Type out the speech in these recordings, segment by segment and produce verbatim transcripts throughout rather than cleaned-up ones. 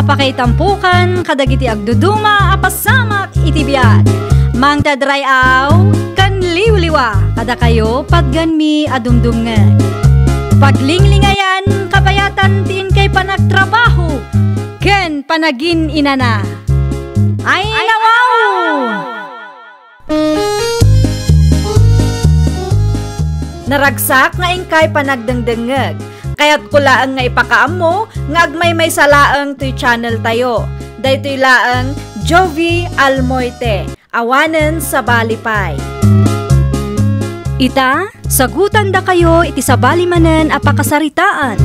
Pakaitampokan kadagiti agduduma a pasamak iti biag. Mangted ray-aw ken liwliwa kadakayo patganmi a dumdumngeg. Paglinglingayan kabayatan ti inkay panagtrabaho ken panagin-inana. Ay, nawaw! Naragsak nga inkay panagdengdengngeg. Kayatko laeng nga ipakaammo nga agmaymaysa laeng toy channel tayo. Daytoy laeng Jovie Almoite, awanen sabali pay. Ita, sagutandakayo iti sabali manen a pakasaritaan.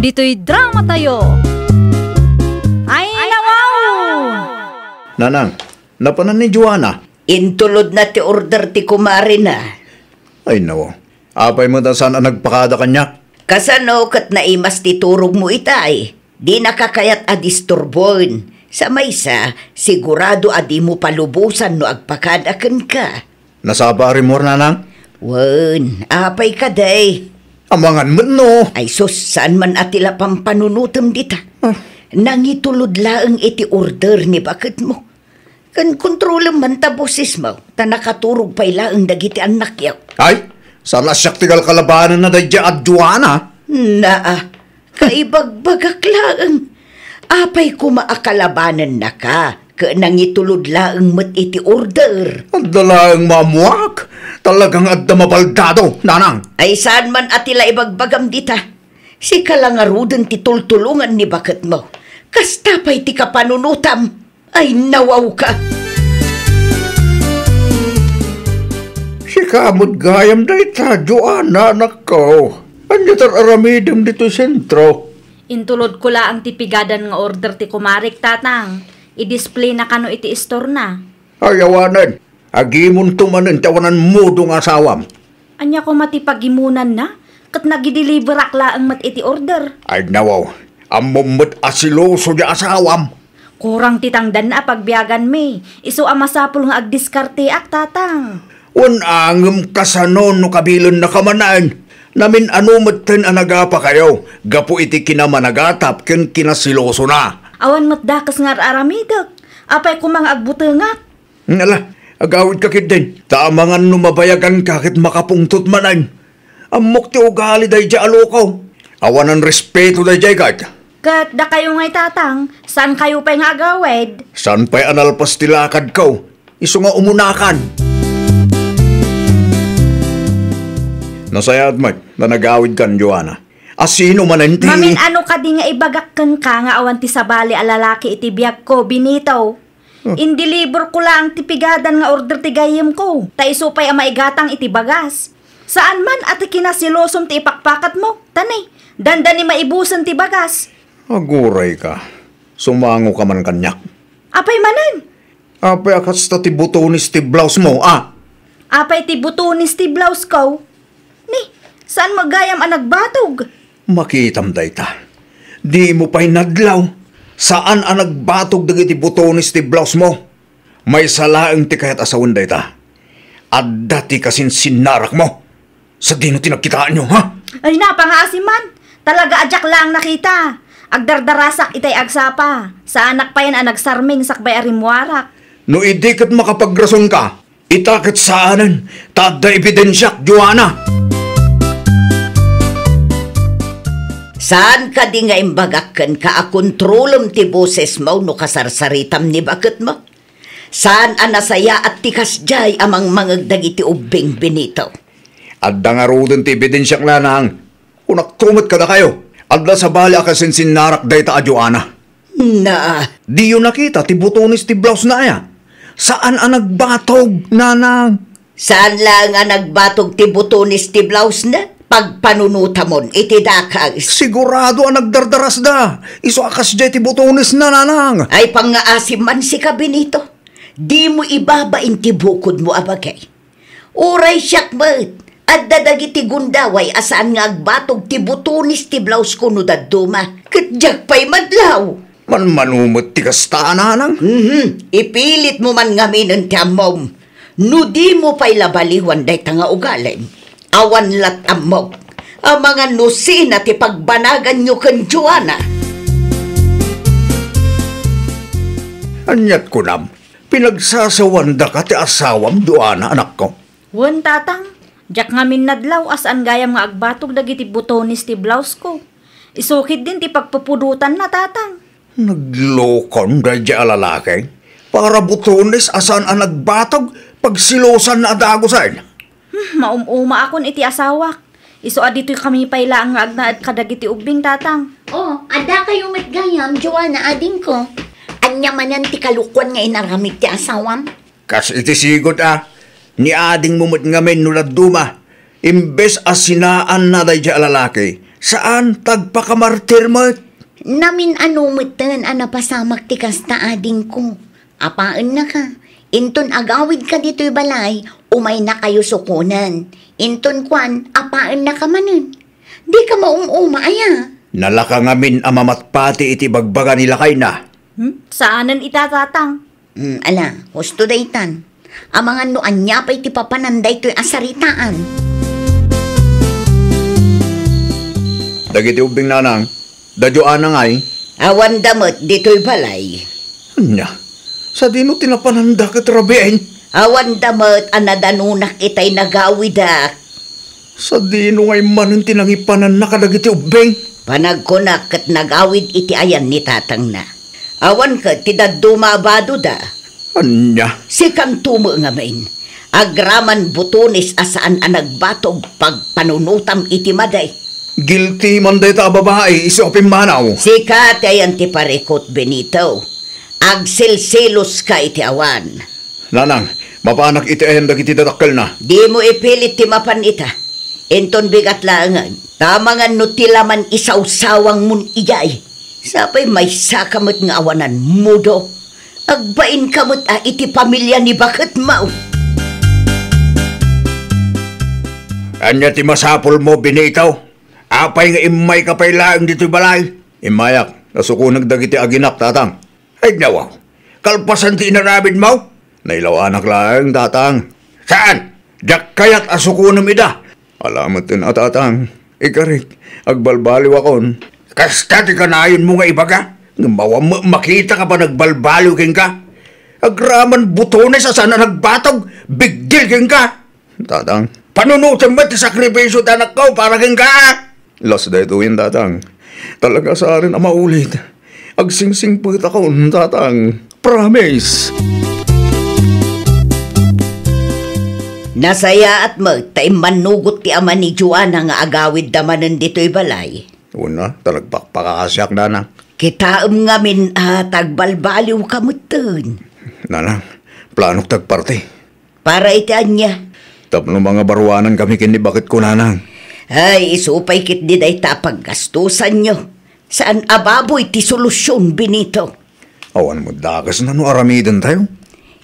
Ditoy drama tayo. Ay, nawaw! Nanang, napanan ni Joanna? Intulodna ti order ti kumarina. Ay, nawaw. Apay met a saan a nagpakada kaniak? Kasano ket naimas ti turogmo itay? Dinaka kayat a disturboen. Sa maysa, sigurado a dimo palubosan no agpakada kenka. Nasapa a rimmuar, nanang? Wen, apay kadi? Amangan met no. Ay sus, saan man a ti la pampanunotem dita. Ah. Nangitulod laeng iti order ni baketmo. Ken kontrolem man ta bosesmo, ta nakaturog pay laeng dagiti annakyo. Ay, saan a siak ti kalkalabanenna daydiay a Joanna? Naa, kaibagbagak laeng. Apay koma a kalabanennaka, ket nangitulod laeng met iti order. Adda laeng maammoak. Talagang adda mabaldado, nanang. Ay, saan man a ti la ibagbagam dita. Sika la ngaruden ti tultulongan ni baketmo. Kasta pay ti kapanunotam. Ay, nawawka! Sika met gayam dayta, Joanna, anakko. Ania ti ar-aramidem ditoy sentro? Intulodko laeng ti pigadan nga order ti kumarek, Tatang. I-displayna kano iti istorna. Ay, awanen. Agimonto manen ti awanan modo nga asawam. Ania koma ti pagimonanna? Ket nagideliverak laeng met iti order. Ay, nawaw. Ammom met a seloso ti asawam. Kurang ti tangdanna a pagbiaganmi. Isu a masapul nga agdiskarteak, Tatang. Wen, ngem kasano no kabilennaka manen? Namin-ano metten a nagapakayo gapu iti kinamanagatap ken kinaselosona. Awan met dakes nga ar-aramidek. Apay koma nga agbutengak? Ala, agawidka ketdin. Ta amangan no mabayaganka ket makapungtot manen. Ammok ti ugali daydiay a lukaw. Awanan respeto daydiay ket. Ket dakayo ngay, Tatang, saankayo pay nga agawid? Saan pay a nalpas ti lakadko? Isu nga umunakan. Nasayaat met ta nagawidkan, Joanna. A sino manen ti Mamin-ano kadi nga ibagak kenka nga awan ti sabali a lalaki iti biagko, Benito? Hmm. Indeliverko laeng ti pigadan nga order ti gayyemko, ta isu pay a maigatang iti bagas. Saan man a ti kinaselosom ti ipakpakatmo, ta ni, dandani maibusen ti bagas. Agurayka. Sumangoka man kaniak. Apay manen? Apay a kasta ti butones ti blousemo, a? Apay ti butones ti blousesko? Ni, saanmo gayam a nagbatog? Makitam dayta. Dimo pay nadlaw. Saan a nagbatog dagiti butones ti blousemo. Maysa laeng ti kayat a sawen dayta. Adda ti kasinsinnarakmo. Sadino ti nagkitaanyo, ha? Ay, napangaasim man. Talaga a diak laeng nakita. Agdardarasak itay agsapa. Saanak payen a nagsarming sakbay a rimmuarak. No idi ket makapagrasonka, ita ket saanen, ta adda ebidensiak, Joanna. Saan kadi nga imbagak kenka a kontrolem ti bosesmo no kasarsaritam ni baketmo? Saan a nasayaat ti kasdiay a mangmangeg dagiti ubbing, Benito? Adda ngaruden ti ebidensiak, nanang. Kunakto met kadakayo, adda sabali a kasinsinnarak dayta a Joanna. Na. Diyo nakita ti butones ti blousena aya? Saan a nagbatog, nanang. Saan laeng a nagbatog ti butones ti blousena? Pagpanunotamon iti dakes. Sigurado a nagdardarasda. Isu a kasdiay ti butonesna, nanang. Ay, pangngaasim man sika, Benito. Dimo ibabain ti bukodmo a bagay. Uray siak met, adda dagiti gundaway a saan nga agbatog ti butones ti blausko no dadduma. Ket diak pay madlaw. Manmano met ti kasta, nanang? Mhm. Ipilitmo man ngaminen ti ammom. No dimo pay la baliwan dayta nga ugalem, awan lat ammok. Amangan no sina ti pagbanaganyo ken Joanna. Aniat kunam, pinagsasawandaka ti asawam, Joanna, anakko? Wen, Tatang. Diak ngamin nadlaw a saan gayam nga agbatog dagiti butones ti blouseko. Isu ketdin ti pagpupudotanna, Tatang. Naglokon daydiay a lalaki. Para butones a saan a nagbatog, pagselosanna a dagusen. Hmm, maum-umaakon iti asawak. Isu a ditoy kami pay laeng nga agnaed kadagiti ubbing, Tatang. Oh, adda kayo met gayam, Joanna, adingko. Ania manen ti kalokuan nga inaramid ti asawam? Kas iti sigud a, ni adingmo met ngamin no dadduma, imbes a sinaanna daydiay a lalaki, saan ta agpakamartir met. Namin-ano metten a napasamak ti kasta, adingko. Apaennaka, inton agawidka ditoy balay, umaynakayo sukonen. Inton kuan, apaennaka manen. Dika maum-uma aya? Nalaka ngamin a mamatpati iti bagbaga ni lakayna. Hmm? Saanen ita, Tatang. Hmm, ala, husto daytan. Amangan no ania pay ti papanan daytoy a saritaan. Dagiti ubbing, nanang, da Joanna ngay? Awanda met ditoy balay. Ania? Sadino ti napananda ket rabiin? Awanda met a nadanunak itay nagawidak. Sadino ngay manen ti nangipananna kadagiti ubbing? Panagkunak ket nagawid iti ayan ni tatangna. Awan ket ti dadduma a badoda. Ania? Sikanto met ngamin. Agraman butones a saan a nagbatog pagpanunotam iti madi. Guilty man dayta a babai isu a pimmanaw. Sika ti ayan ti parikut, Benito. Agselseloska iti awan. Nanang, mapanak iti ayan dagiti dadakkelna. Dimo ipilit ti mapan ita. Inton bigat laengen, ta amangan no ti laman isawsawangmon idiay. Sapay maysaka met nga awanan mudo. Agbainka met a iti pamilia ni baketmo. Ania ti masapulmo, Benito? Apay nga immayka pay laeng ditoy balay? Immayak, ta sukonek dagiti aginak, tatang. Ay, nawaw. Kalpasan ti inaramidmo? Nailawanak laeng, tatang. Saan? Diak kayat a sukonem ida. Ala metten a, tatang. Ikarik, agbalbaliwakon. Kasta ti kanayonmo nga ibaga? Ngem awan met makita nga panagbalbaliw kenka. Agraman butones a saan a nagbatog, bigdil kenka. Tatang. Panunotem met ti sakripisio ti anakko para kenka. Las daytoyen, tatang. Talaga saren a maulit. Agsingsingpetakon, tatang. Promise. Nasayaat met ta immannugot ti ama ni Joanna nga agawidda manen ditoy balay. Una, ta nagpakpakasiak, nanang. Kitaem ngamin a tagbalbaliwka metten. Nanang, planok ti agparti. Para iti ania? Tapno mangabaruanan kami ken ni baketko, nanang. Ay, isu pay ketdi dayta a paggastosanyo. Saan a baboy ti solusion, Benito. Awan met dakesna no aramidentayo.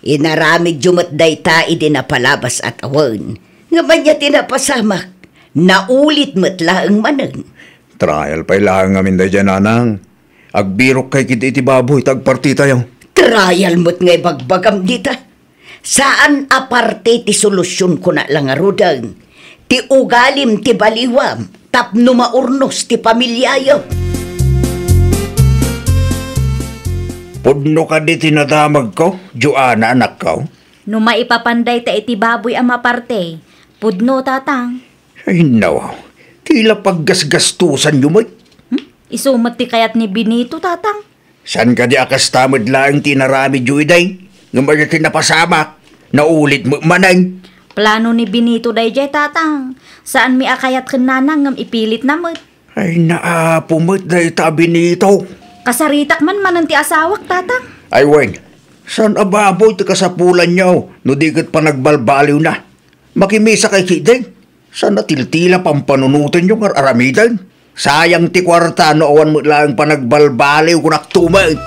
Inaramidyo met dayta idi napalabas a tawen. Ngem ania ti napasamak? Naulit met laeng manen. Trial pay laeng ngamin daydiay, nanang. Agbirokkay ketdi iti baboy ta agpartitayo. Trial met nga ibagbagam dita. Saan a parte ti solusion, kuna la ngaruden. Ti ugalim ti baliwam tapno maurnos ti pamiliayo. Pudno kadi ti nadamagko, Joanna, anakko? No maipapan dayta iti baboy a maparte, pudno, tatang. Ay, nawaw. Ti la paggasgastosanyo met. Hmm? Isu met ti kayat ni Benito, tatang. Saan kadi a kasta met laeng ti inaramidyo idiay? Ngem ania ti napasamak? Naulit met manen. Plano ni Benito daydiay, tatang. Saanmi a kayat ken nanang ngem ipilitna met. Ay, naapo met dayta a Benito. Kasaritak man manen ti asawak, tatang. Ay, wen. Saan a baboy ti kasapulanyo no di ket panagbalbaliwna? Makimisakay ketdi. Saan a tiltila pampanunotenyo nga ar-aramiden? Sayang ti kuarta no awan met laeng panagbalbaliw, kunak tumet.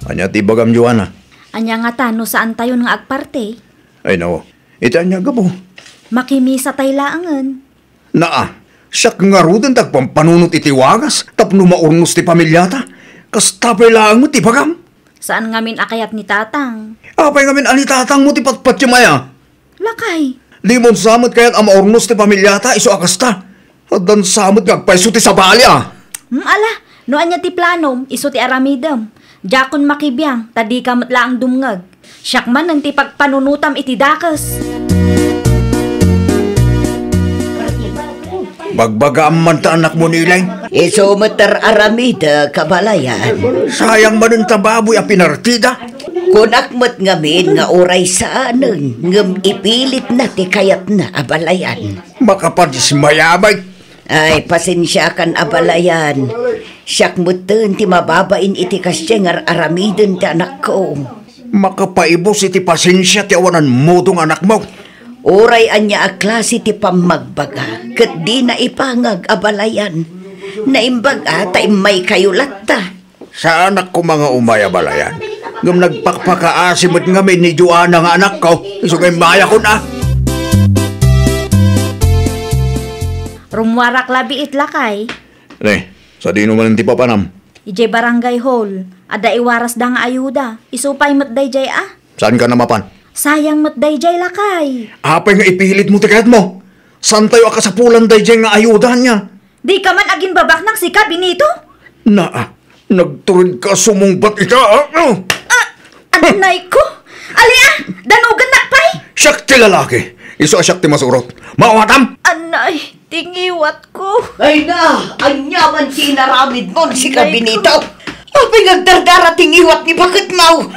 Ania ti ibagam, Joanna? Ania ngata no saantayon nga agparti? Ay, no. Iti ania gapu? Makimisatay laengen. Naa, siak ngaruden ti agpampanunot iti wagas tapno maurnos ti pamiliata. Kasta pay laeng met ti ibagam. Saan ngamin a kayat ni tatang. Apay ngamin a ni tatangmo ti patpatiem aya? Lakay. Dimon sa met kayat a maurnos ti pamiliata isu a kasta. Addan sa met nga agpayso ti sabali a. Hmm, ala, No ania ti planom, isu ti aramidem. Diakon makibiang, ta dika met laeng dumngeg. Siak manen ti pagpanunotam iti dakes. Bagbagaam man ta anakmo ni Ileng. Isu met ti ar-aramidek, abalayan. Sayang manen ta baboy a pinartida. Kunak met ngamin nga uray saanen, ngem ipilitna ti kayatna, abalayan. Makapadismayamay. Ay, pasensiakan, abalayan. Siak metten ti mababain iti kasdiay nga ar-aramiden ti anakko. Makapaibus iti pasensia ti awanan modo nga anakmo. Uray ania a klase ti pammagbaga, ket dina ipangag, abalayan. Naimbag a ta immaykayo latta. Saanak koma nga umay, abalayan. Ngem nagpakpakaasi met ngamin ni Joanna nga anakko. Isu nga immayakon a. Rummuarak la biit, lakay. Ne, sadino manen ti papanam? Idiay barangay hall, adda iwarasda nga ayuda. Isu pay met daydiay a. Saanka a mapan? Sayang met daydiay, lakay. Apay nga ipilitmo ti kayatmo? Saantayo a kasapulan daydiay nga ayuda ania? Dika man agimbabaknang sika, Benito? Naa, nagturedka a sumungbat ita, a? Ah, anay ko! Ali a! Danugennak pay! Siak ti lalaki! Isu a siak ti masurot! Maawatam! Anay, ti ngiwatko! Ay na! Ania man ti inaramidmo, sika, Benito? Apay nga agdardara ti ngiwat ni baketmo?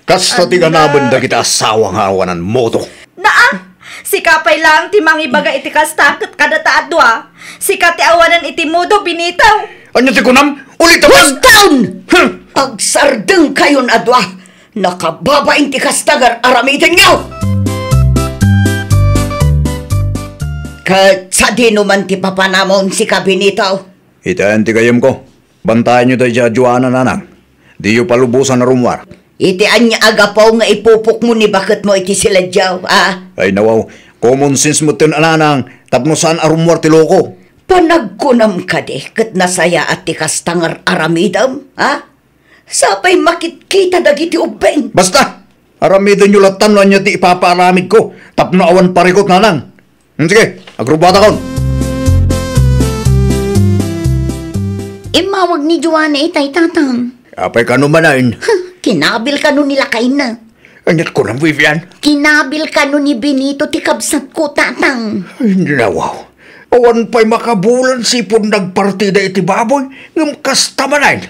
Kasta ti ganaben dagiti asawa nga awanan modo. Naa, sika pay laeng ti mangibaga iti kasta ket kadata a dua. Sika ti awanan iti modo, Benito. Ania ti kunam? Ulitem! Huston! Huh! Agsardengkayon a dua. Nakababain ti kasta nga ar-aramidenyo! Ket sadino man ti papanamon, sika, Benito? Itaen ti gayyemko. Bantayanyo daydiay a Joanna, nanang. Diyo palubosan a rummuar. Iti ania a gapu nga ipupokmo ni baketmo iti siledyo, a? Ay, nawaw. Common sense metten a, nanang, tapno saan a rummuar ti loko. Panagkunam kadi ket nasayaat ti kasta nga ar-aramidem, a? Sapay makitkita dagiti ubbing. Basta! Aramidenyo latta no ania ti ipapaaramidko tapno awan parikut, nanang. Hmm, sige, agrubbuatakon. Immawag ni Joanna itay, tatang. Apay kano manen? Huh, kinabil kano ni lakayna. Aniat kunam, Vivian? Kinabil kano ni Benito ti kabsatko, tatang. Ay, nawaw. Awan pay makabulan sipud nagpartida iti baboy, ngem kasta manen.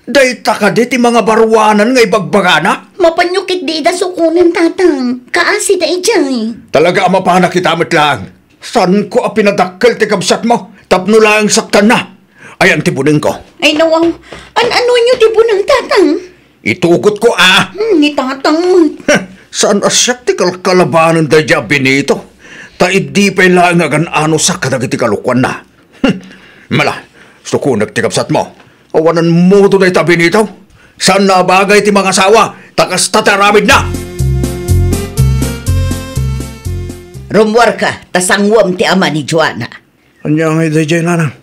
Dayta kadi ti mangabaruanan nga ibagbagana? Mapanyo ketdi ida sukonen, tatang. Kaasi daydiay. Talaga a mapanak ita met laeng. Saanko a pinadakkel ti kabsatmo tapno laeng saktanna. Ayan ti bunengko. Ay, nawaw. An-anoenyo ti buneng, tatang? Itugotko a. Hmm, ni tatang met. Heh, saan a siak ti kalkalabanen daydiay a Benito? Ta idi pay laeng agan-anosak kadagiti kalokuanna. Hmm. Mala, sukonek ti kabsatmo. Awanan modo dayta, Benito. Saanna a bagay ti mangasawa, ta kasta ti aramidna. Rummuarka, ta sanguem ti ama ni Joanna. Ania ngay daydiay, nanang?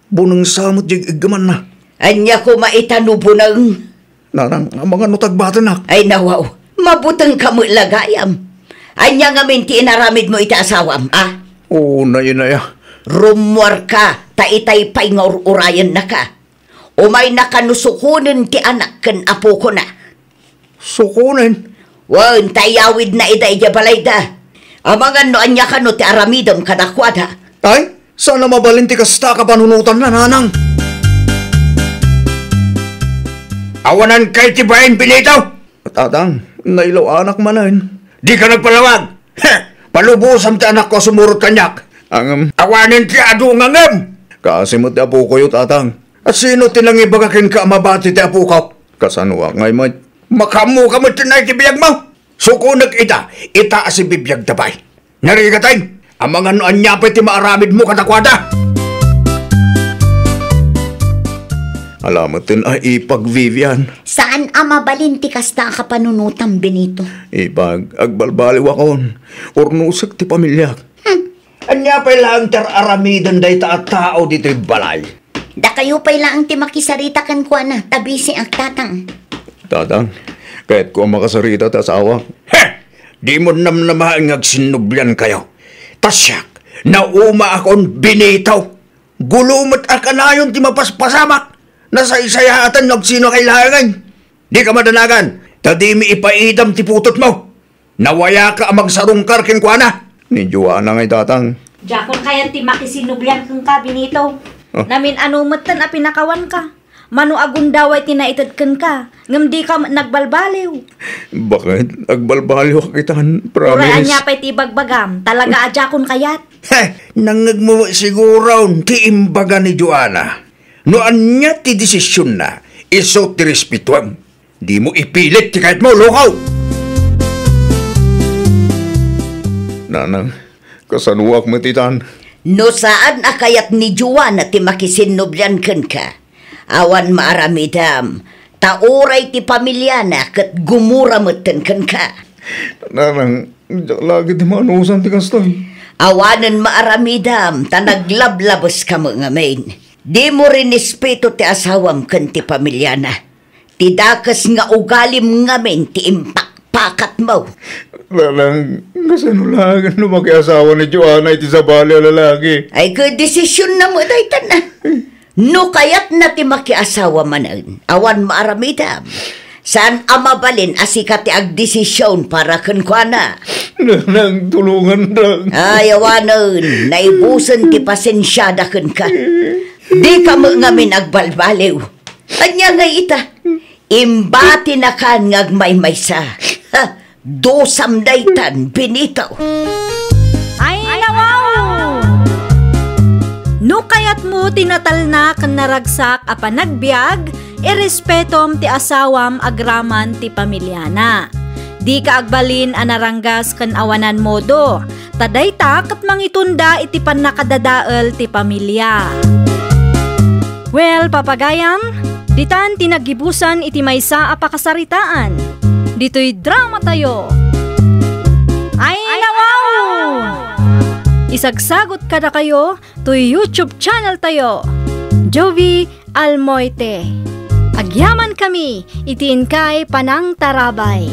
Buneng sa met diay iggamanna. Ania koma ita no buneng? Nanang, amangan no tagbatenak. Ay, nawaw. Mabutengka met la gayam. Ania ngamin ti inaramidmo iti asawam, a? O, nay, nay, a. Rummuarka, ta itay pay nga ur-urayennaka. Umayna kano sukonen ti anak ken apokona. Sukonen? Wen, ta iyawidna ida idiay balayda. Amangan no ania kano ti aramidem kadakuada. Ay, saan a mabalin ti kasta a kapanunotanna, nanang. Awanan kay ti bain, Benito? Tatang, nailaw-anak manen. Dika nagpalawag! Heh! Palubosam ti anakko a sumurot kaniak. Ngem, awanen ti adu nga ngem! Kaasi met ti apokoyo, tatang. A, sino ti nangibaga kenka a mabati ti apokak? Kasanoak ngay met? Makaammoka met ken iti biagmo. Sukonek ida, ita a sibibiagda pay. Narigaten, amangan no ania pay ti maaramidmo kadakuada. Ala metten a ipag, Vivian. Saan a mabalin ti kasta a kapanunotam, Benito. Ipag, agbalbaliwakon. Urnosek ti pamiliak. Hmm. Ania pay laeng ti ar-aramiden dayta a tao ditoy balay? Dakayo pay laeng ti makisarita kenkuana, ta bisiak, tatang. Tatang, kayatko a makasarita ti asawak. Heh! Dimon namnamaen nga agsinnubliankayo. Ta siak, naumaakon, Benito. Gulo met a kanayon ti mapaspasamak. Nasaysayaatan no agsino a kailangan. Dika madanagan, ta dimi ipaidam ti putotmo. Nawayaka a magsarungkar kenkuana. Ni Joanna ngay, Tatang. Diakon kayat ti makisinnublian kenka, Benito. Ah. Namin-ano metten a pinakawanka. Mano a gundaway ti naited kenka, ngem dika met nagbalbaliw. Baket? Agbalbaliwak itan, promise. Uray ania pay ti ibagbagam, talaga a diakon kayat. Heh, nangngegmo met siguron ti imbaga ni Joanna. No ania ti desisionna, isu ti respetuem. Dimo ipilit ti kayatmo, lukaw! Nanang, kasanoak met itan? No saan a kayat ni Joanna ti makisinnublian kenka, awan maaramidam, ta uray ti pamiliana ket gumura metten kenka. Nanang, diak lagi ti maanusan ti kastoy. Awanen maaramidam, ta naglablabeska met ngamin. Dimo rinespeto ti asawam ken ti pamiliana. Ti dakes nga ugalim ngamin ti impakpakatmo. Nanang, kasano laeng no makiasawa ni Joanna iti sabali a lalaki? Ay, ket desisionna met daytan, a. No kayatna ti makiasawa manen, awan maaramidam. Saan a mabalin a sika ti agdesision para kenkuana. Nanang, tulongandak. Ay, awanen, naibusen ti pasensiada kenka. Dika met ngamin agbalbaliw. Ania ngay ita? Imbatinakan nga agmaymaysa. Ha, dusam daytan, Benito. Ay, nawaw! No kayatmo ti natalna ken naragsak a panagbiag, irespetom ti asawam agraman ti pamiliana. Dika agbalin a naranggas ken awanan modo, ta dayta ket mangitunda iti pannakadadael ti pamilia. Well, papagayam, ditan ti naggibusan iti maysa a pakasaritaan. Ditoy dramatayo. Ay, nawaw! Isagsagot kadakayo toy YouTube channel tayo, Jovie Almoite. Agyamankami iti inkay panangtarabay.